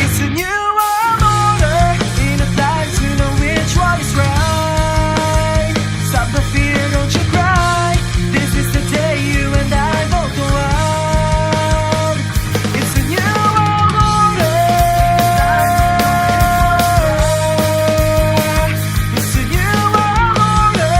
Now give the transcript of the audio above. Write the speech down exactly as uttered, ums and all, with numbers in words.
It's a new world order in a time to know which one is right. Stop the fear, don't you cry. This is the day you and I both go out. It's a new world order. It's a new world order.